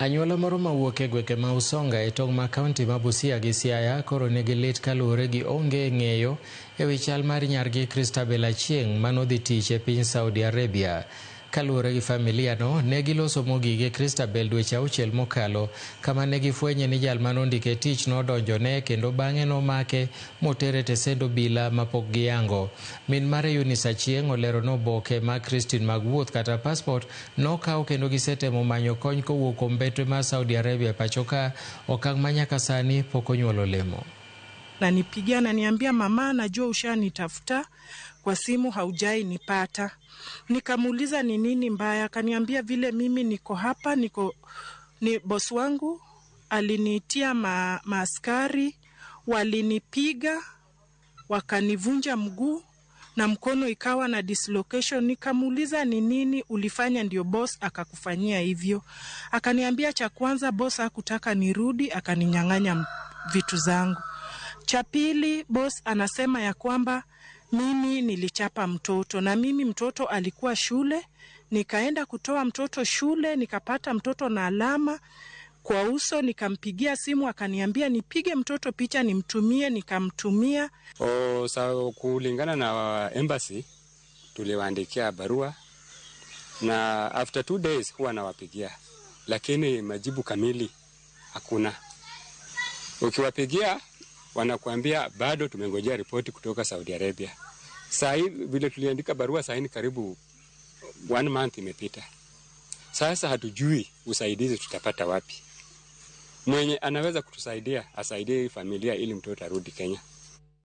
Anyuola moro mawuok e gwenge ma Usonga e tong' ma kaunti ma Busia gi Siaya koro nigi lit kaluwore gi onge ng'eyo e wi chal mar nyargi Christabel Achieng' manodhi tich e piny Saudi Arabia. Kaluwore gi familia no, ne giloso mogik gi Christabel dweche auchiel mokalo kama ne gifwenye ni jal manondike tich nodonjone kendo bang'e nomake motere e tesend obila mapok giyango. Min mare Eunice Achieng' olero ni oboke mag Christine mag wuoth kata passport nokaw kendo gisetemo manyo kony kowuok kuom mbetre mar Saudi Arabia e pacho ka, okang' ma nyaka sani pok onyuolo olemo. Nanipigia naniambia, mama, najua ushanitafuta kwa simu haujai nipata. Nikamuuliza ni nini mbaya, akaniambia vile mimi niko hapa, niko ni boss wangu aliniitia maaskari walinipiga wakanivunja mguu na mkono ikawa na dislocation. Nikamuuliza ni nini ulifanya ndio boss akakufanyia hivyo? Akaniambia cha kwanza boss hakutaka nirudi, akaninyang'anya vitu zangu. Cha pili boss anasema ya kwamba mimi nilichapa mtoto na mimi mtoto alikuwa shule, nikaenda kutoa mtoto shule, nikapata mtoto na alama kwa uso, nikampigia simu akaniambia nipige mtoto picha nimtumie, nikamtumia. Kulingana na embassy tuliwaandikia barua na after 2 days huwa nawapigia, lakini majibu kamili hakuna. Ukiwapigia wanakuambia bado tumengojea ripoti kutoka Saudi Arabia. Saa hii vile tuliandika barua, saa hii ni karibu 1 month imepita. Sasa hatujui usaidizi tutapata wapi. Mwenye anaweza kutusaidia asaidie familia ili mtoto arudi Kenya.